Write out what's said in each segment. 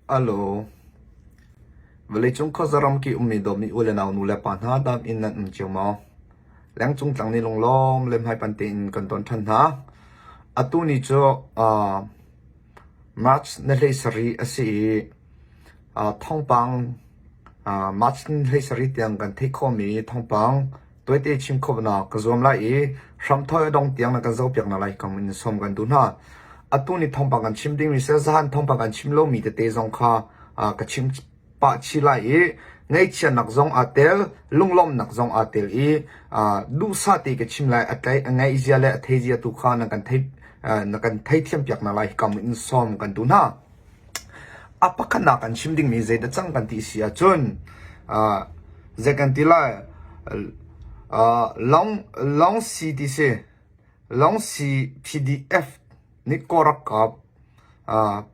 Alo. Vawleicung khuaza ramkip ummi dawtmi u le nau nu le pa hna dam in nan um cio maw? Lengcung tlang nih lunglawm le hmaipan tein kan ton ṭhan hna. Atu ni cu uh, March ni 17 a si i uh, thawngpang uh, March ni 17 tiang kan theih khawhmi thawngpang Tuaite chim khawhnak ka zuam lai i hramthawh a dong tiang na kan zohpiak hna lai kong in sawm kan duh hna. Atu ni thawngpang kan chim dingmi seh zahan thawngpang kan chim lomi tete zong kha ka chim pah chih lai i ngaihchiatnak zong aa tel, lunglawmhnak zong aa tel i duhsah te ka chim lai a tlaih a ngaihzia le a theizia tu kha na kan thei na kan theithiam piak hna lai kam in sawm kan duh hna. A pakhatnak kan chim dingmi zeidah cang kan ti si ahcun zei kan ti lai Lawngsi ti si Lawngsi PDF nih Kawl ralkap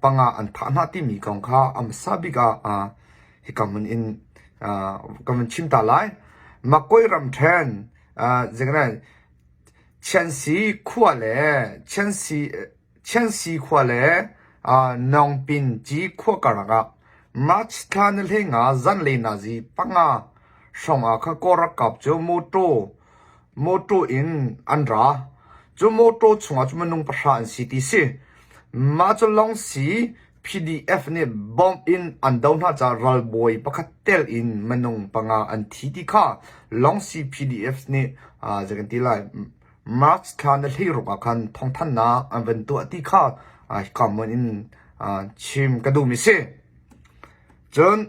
panga an thah hna timi kong kha a hmasa bik ah hika hmun in ka vun chim ta lai. Makoi ramṭhen zei Chiansi khua le Chiansi Chiansi khua le Nawngpinci khua karlak ah March thla ni 15 zanlei nazi panga hrawng ah khan Kawl ralkap cu mawṭaw mawṭaw in an ra. Cu mawṭaw chungah cu minung pahra an si ti si. Mah cu Lawngsi PDF nih bomb in an doh hna caah ralbawi pakhat tel in minung panga an thi ti kha Lawngsi PDF nih zei kan ti lai March thla ni 16 ah khan thawngthanhnak an van tuah ti kha hika hmun in chim ka duhmi si. Cun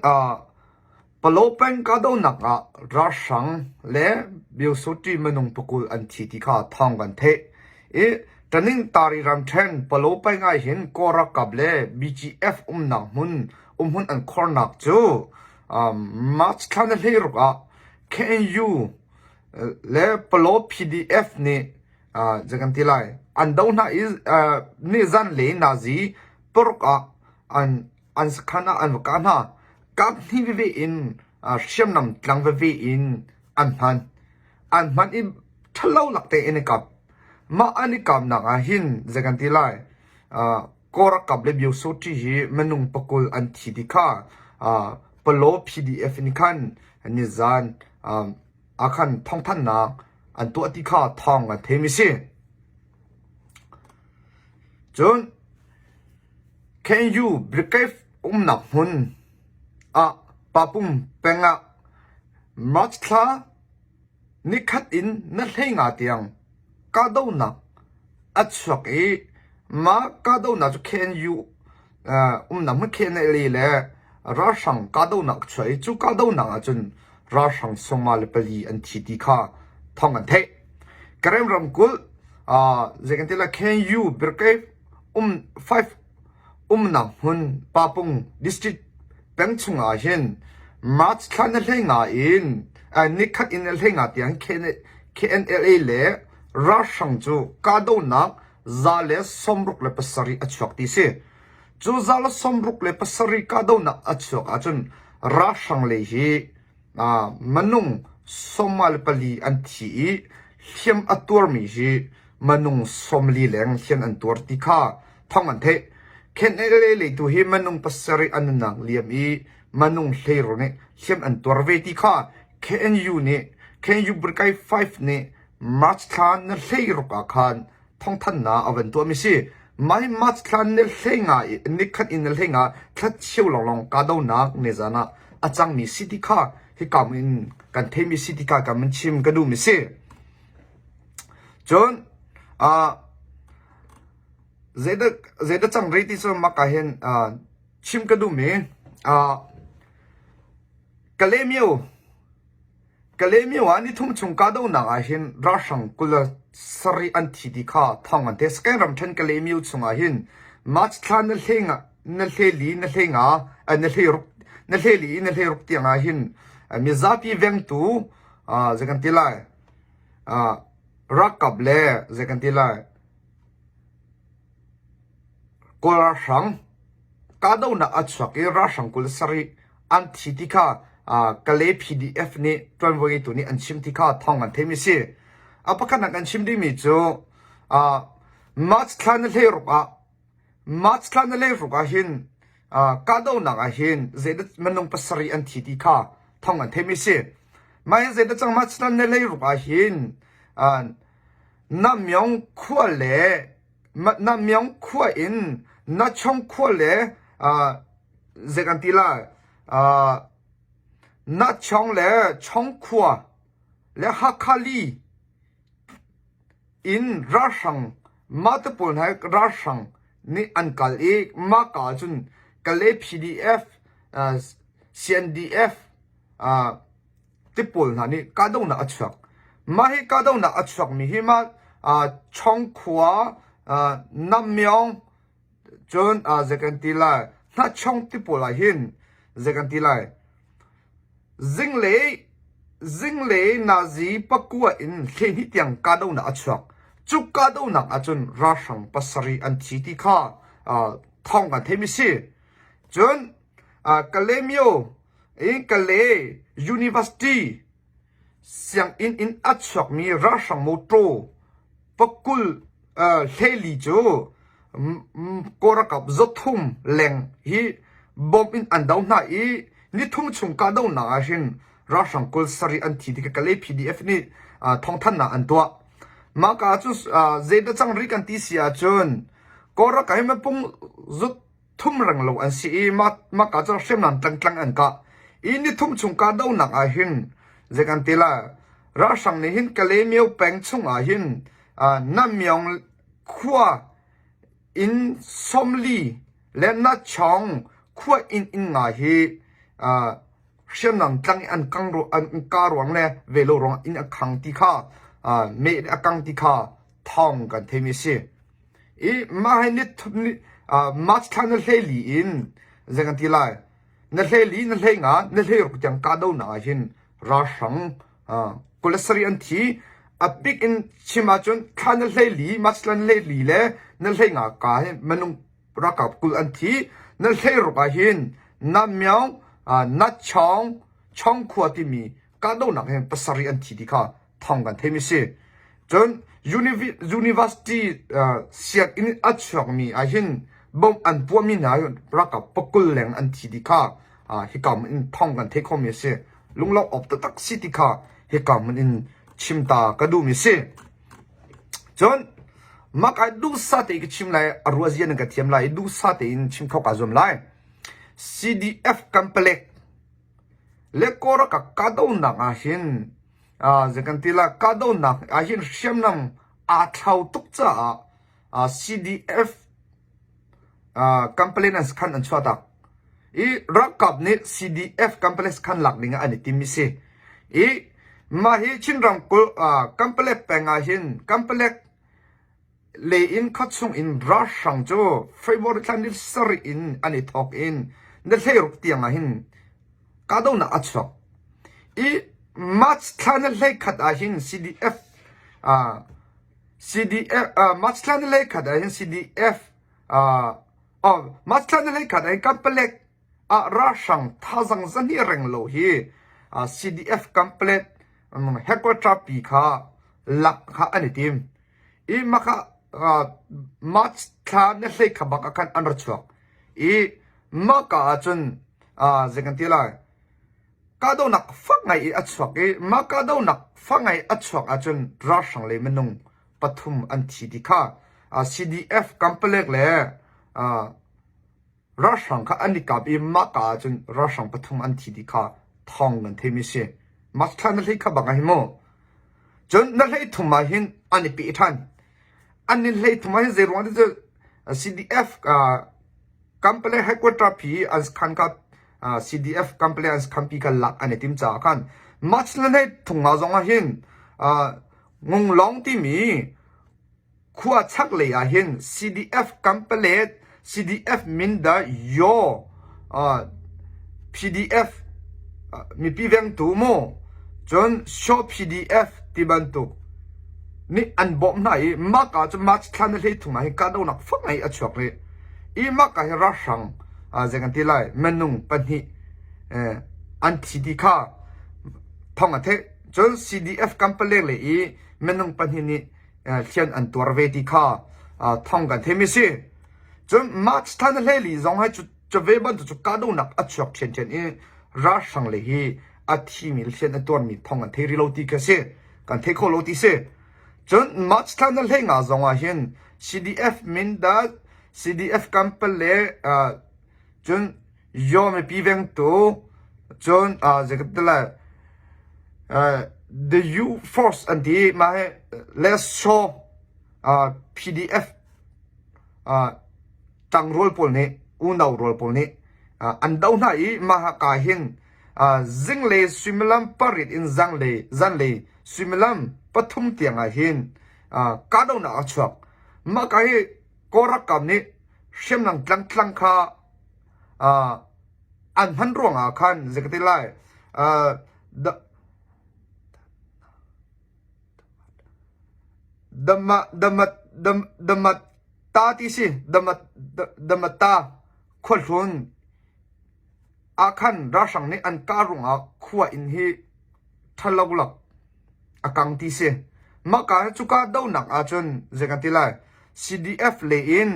Palo peng kahdohnak ah ralhrang le Byosoti minung pakul an thi ti kha thawng kan theih. I Tanintari ramṭhen Palo peng ah hin Kawl ralkap le BGF umnak hmun umhmun an khuarnak cu March thla ni 16 ah KNU le Palaw PDF nih zei kan ti lai an do hna i nizan le nazi paruk ah an an sakhan ah an va kah hna kap hnih veve in hriamnam tlang veve in an hman an hman i ṭhalo lak te in i kap mah an i kapnak ah hin zei kan ti lai Kawl ralkap le Byosoti hi minung pakul an thi ti kha Palaw PDF nih khan nizan ah khan thawngthanhnak an tuah ti kha thawng kan theimi si. Cun KNU Brigade umnak hmun ah Papum peng ah March thla nikhat in na 15 tiang kahdohnak a chuak i mah kahdohnak cu KNU umnak hmun KNLA le ralhrang kahdohnak a chuak i cu kahdohnak ahcun ralhrang sawma le pali an thi ti kha thawng an theih. Karen ramkulh zei kan ti lai KNU Brigade um 5 umnak hmun Papung district peng chung ah hin March thla ni 15 in nikhat in ni 15 tiang KNLA le ralhrang cu kahdohnak 167 a chuak ti si. Cu 167 kahdohnak a chuak ahcun ralhrang lei hi minung 44 an thi i hliam a tuarmi hi minung 40 leng hliam an tuar ti kha thawng an theih. KNLA lei tu hi minung pasarih an nunnak liam i minung hleiruk nih hliam an tuar ve ti kha KNU nih KNU Brigade 5 nih March thla ni 16 ah khan thawngthanhnak a van tuahmi si. Mah hi March thla ni 15 i nikhat in ni 15 thla cheu lawnglawng kahdohnak nizan ah a cangmi si ti kha hika in kan theimi si ti kha kan chim ka duhmi si. Cun uh, Zeidah zeidah cang rih ti cu mah ka hin chim ka duhmi Kalaymyo Kalaymyo ah nithum chung kahdohnak ah hin ralhrang 27 an thi ti kha thawng an theih. Sagaing ramṭhen Kalaymyo chung ah hin March thla na hle na hle li na hle nga na hle ruk na hle li na hle ruk tiang ah hin mizapi vengtu zei kan ti lai ralkap le zei kan ti lai Kawl ralhrang kahdohnak a chuak i ralhrang 27 an thi ti kha Kalay PDF nih ṭuanvo ngeitu nih an chim ti kha thawng an theimi si. A pakhatnak an chim dingmi cu March thla ni 16 ah March thla ni 16 ah hin. Kahdohnak ah hin zeidah minung pasarih an thi ti kha thong an theimi si. Mah hi zeidah cang mah chun ne leiruk ah hin Namyong khua le Namyong khua in Nachong khua le zei kan ti lai Nachong le Chong khua le Hakha li in ralhrang mah te pawl hna hi ralhrang nih an kal i mah ka ahcun Kalay PDF, CNDF ti pawl hna nih kahdohnak a chuak. Mah hi kahdohnak a chuakmi hi mah Chong khua, Namyong cun zei kan ti lai Hnachong ti pawl ah hin zei kan ti lai Zinglei zinglei nazi pakua in 12 tiang kahdohnak a chuak. Cu kahdohnak ahcun ralhrang pasarih an thi ti kha thawng kan theimi si. Cun Kalaymyo i Kalay University Sianginn in a chuakmi ralhrang mawṭaw pakul hleli cu Kawl ralkap zathum leng hi bomb in an doh hna i nithum chung kahdohnak ah hin ralhrang 27 an thi ti Kalay PDF nih thawngthanhnak an tuah. Mah ka ah cun zeidah cang rih kan ti si ahcun Kawl ralkap hi mipung zut thum reng lo an si i mah ka cu hriamnam tlangtlang an kah i nithum chung kahdohnak ah hin zei kan ti lai ralhrang nih hin Kalaymyo peng chung ah hin Namyong khua in 40 le Nachong khua inn inn nga hi hriamnam tlang i an kang an ka ruang le velo ruang inn a khang ti kha meh a kang ti kha thawng kan theimi a si. I mah hi ni March thla na hlei in zei kan ti lai na hlei na hlei nga na hlei ruk tiang kahdohnak ah hin ralhrang 27 an thi a bik in chim ahcun thla na hlei li March thla na hlei li le na hlei nga ka hi minung ralkap 20 an thi na hlei ruk ah hin Namyong Nachong Chong khua timi kahdohnak hin pasarih an thi ti kha thawng kan theimi si. Cun university sianginn a chuakmi ah hin bomb an puahmi hna hi ralkap pakul leng an thi ti kha hika in thawng kan theih khomi a si. Lunglawmh awk taktak si ti kha hika hmun in chim ta ka duhmi si. Cun mah kai duhsah tein ka chim lai, a ruahzia nan ka thiam lai i duhsah tein chim kho kaa zuam lai. CDF kan palek le Kawlram ka kahdohnak ah hin zei kan ti lai kahdohnak ah hin hriamnam aa thlau tuk caah CDF complainants khan an chuah tak i ralkap nih CDF complaints khan lak ding ah an i tim i si i mah hi Chin ramkulh Kampalek peng ah hin Kampalek Le in khuachung in ralhrang cu February thla ni sarih in an i thawk in ni 16 tiang ah hin kahdohnak a chuak. I March thla ni 11 ah hin CDF uh, CDF uh, March thla ni 11 ah hin CDF uh, oh, March thla ni 11 ah hin Kanpalek ah ralhrang thazang zahnih reng lo hi uh, CDF Kanpalet um, headquarter pi kha lak kha an i tim. I maka March thla ni hlei kha bak ah khan an ra chuak i mahka ah cun zei kan ti lai kahdohnak fak ngai i a chuak i mah kahdohnak fak ngai a chuak ahcun ralhrang lei minung pathum an thi ti kha CDF Kampalek le Ralhrang kha an i kap i mahka ah cun ralhrang pathum an thi ti kha thawng kan theimi si. March thla na hlei kha bang ah hi mu. Cun na hlei thum ah hin an i peh ṭhan. An i hlei thum ah hin zei ruang ti cu CDF Kampale headquarter phi an khan ka CDF Kampale an khan pi kha lak an i tim caah khan March na hlei thum nga zong ah hin Ngunglong timi Khua chaklei ah hin CDF Kampalet, CDF Minda, Yaw, PDF mipi vengtu mu, cun Shaw PDF ti bantuk nih an bawmh hna i maka cu March thla ni 13 ah hin kahdohnak fak ngai a chuak rih. I maka hi ralhrang zei kan ti lai minung pahnih an thi ti kha thawng a theih. Cun CDF Kampalek lei i minung pahnih nih hlian an tuar ve ti kha thong kan theimi si. Cun March thla na hlei li zong hai cu. Cu ve bantuk cu kahdohnak a chuak ṭhiamṭhiam i ralhrang lei hi a thimi le hliam a tuarmi thawng an thei rih lo ti khi a si. Kan thei kho lo ti si. Cun March thla na hlei nga zong ah hin CDF Mindat, CDF Kampale, uh, cun Yaw mipi vengtu, cun uh, zeikat uh, the U Force an ti mah hi Let's Show uh, PDF uh, ṭangrual pawl nih unau rual pawl nih an doh hna i mah ka hin zinglei suimilam pariat in zanglei zanlei suimilam pathum tiang ah hin kahdohnak a chuak. Mah ka hi Kawl ralkap nih hriamnam tlangtlang kha an hman ruangah khan zei ka ti lai Damata ti si Damata khuahlun ah khan ralhrang nih an kah ruangah khua inn hi ṭhalo lak a kang ti si. Mah ka cuka dohnak ahcun zei kan ti lai CDF lei in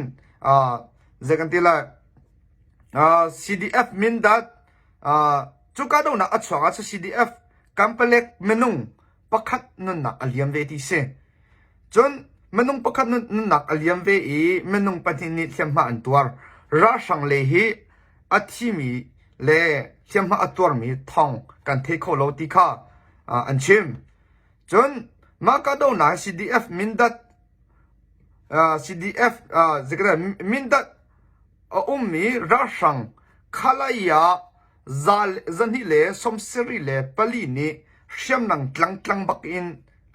zei kan ti lai CDF Mindat cuka dohnak a chuak ahcun CDF Kanpalek minung pakhat nunnak a liam ve ti si. Cun minung pakhat nunnak a liam ve i minung pahnih nih hliamhma an tuar. Ralhrang le hi a thimi le hliamhma a tuarmi thawng kan thei kho lo ti kha an chim. Cun mah kahdohnak CDF Mindat CDF Mindat a ummi ralhrang Khalaya 224 nih hriamnam tlangtlang bak in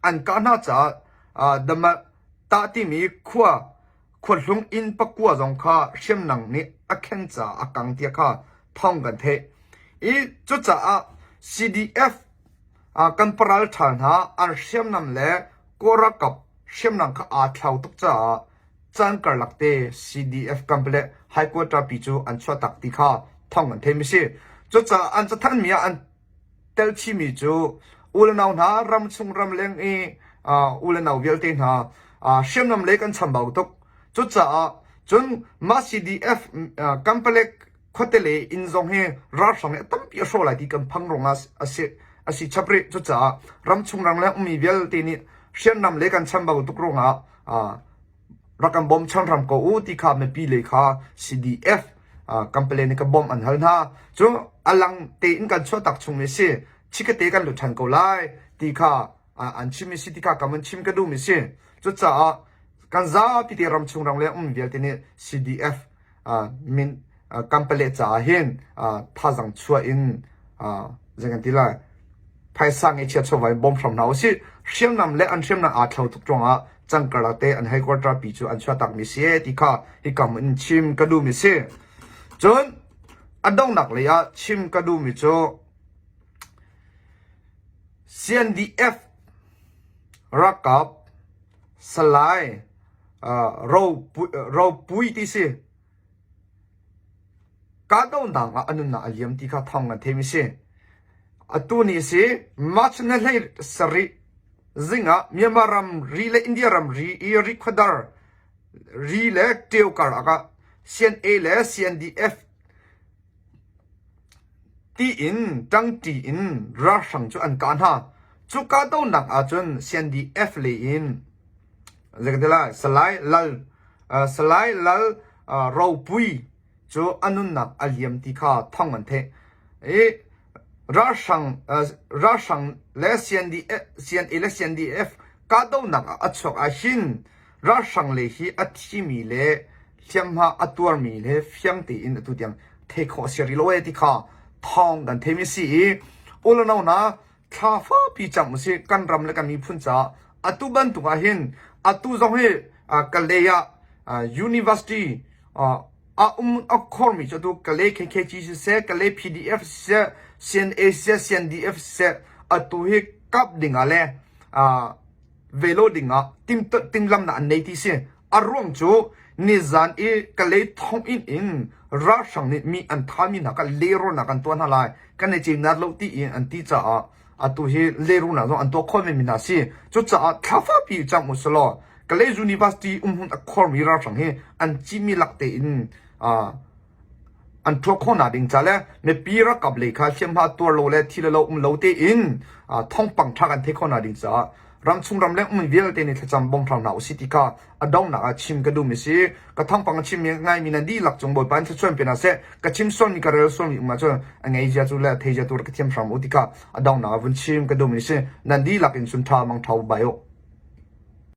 an kah hna caah Damata timi khua khuahlung inn pakua zong kha hriamnam nih a khen caah a kang tiah kha thawng kan theih. I cucaah CDF kan paral ṭha hna an hriamnam le Kawl ralkap hriamnam kha aa thlau tuk caah caan karlak te CDF camp le headquarter pi cu an chuahtak ti kha thawng an theimi si. Cucaah an cathanmi ah an tel chihmi cu u le nau hna ramchung ramleng i u le nau vialte hna hriamnam lei kan chambau tuk. Cucaah cun mah CDF Kampalek khuate le inn zong hi ralhrang nih a tampi a hrawh lai ti kan phang ruangah a si a si chap rih. Cucaah ramchung ramleng ummi vialte nih hriamnam le kan chambau tuk ruangah rak kan bawmchan hram ko u ti kha mipi lei kha CDF company nih ka bawmh an hal hna. Cu a lang tein kan chuahtak chung mi si. Chikate kan lut ṭhan ko lai ti kha an chim mi si ti kha ka mun chim ka duh mi si. Cucaah kan zapi te ramchung ram le um vialte nih CDF min company caah hin thazang chuah in zei kan ti lai phaisa ngeihchiat chawva in bawm hram hna usih. Hriamnam le an hriamnam aa thlo tuk ruangah cangkarlak te an headquarter pi cu an chuahtak mi si ti kha hikam in chim ka duh mi si. Cun a donghnak lei ah chim ka duh mi cu CNDF ralkap Salai Ropui ti si. Kahdohnak ah a nunnak a liam ti kha thawng kan theimi si. Atu ni si March ni hlei sarih zing ah Myanmar ram ri le India ram ri i Rikhuadar ri le Tio karlak ah CNA le CNDF tiin ṭangṭi in ralhrang cu an kah hna. Cu kahdohnak ahcun CNDF lei in Zeitindah Salai Lal Salai Lal Ropui cu a nunnak a liam ti kha thawng an theih. I ralhrang ralhrang le CNDF CNA le CNDF kahdohnak ah a chuak ahhin ralhrang lei hi a thimi le hliamhma a tuarmi le fiang tein atu tiang theih khawh a si rih lo ee ti kha thawng kan theimi si i ulano hna thla fapi cang usih kan ram le kan miphun caah atu bantuk ah hin atu zong hi Kalay ah university a um a khormi cu atu Kalay KKG siseh Kalay PDF siseh CNA siseh CNDF siseh atu hi kap ding ah le velo ding ah timlamnak an nei ti si A ruang cu nizan i Kalay thonginn in ralhrang nih mi an thahmi hna kha lehrulnak an tuah hna lai, kan i cinnak lo tiin an ti caah atu hi lehrulnak zong an tuah khawh menmi hna a si. Cucaah thla fakpi cang u selaw Kalay University umhmun a khuarmi ralhrang hi an cihmi lak tein uh, An ṭhuah khawhnak ding ca le mipi ralkap lei kha hliamhma tuar lo le thi le lo um lo tein thawngpang ṭha kan theih khawhnak ding caah ramchung ramleng ummi vialte nih thlacam bawm hram hna usih ti kha a donghnak ah chim ka duhmi si. Ka thawngpang a chimmi ngaimi nan dihlak cung Bawipa in thluachuah in pe hna seh. Ka chim sualmi ka rel sualmi um ahcun a ngei zia cu le a thei zia tu rak ka thiam hram u ti kha a donghnak ah vun chim ka duhmi si. Nan dihlak in sun ṭha mang ṭha u bai u.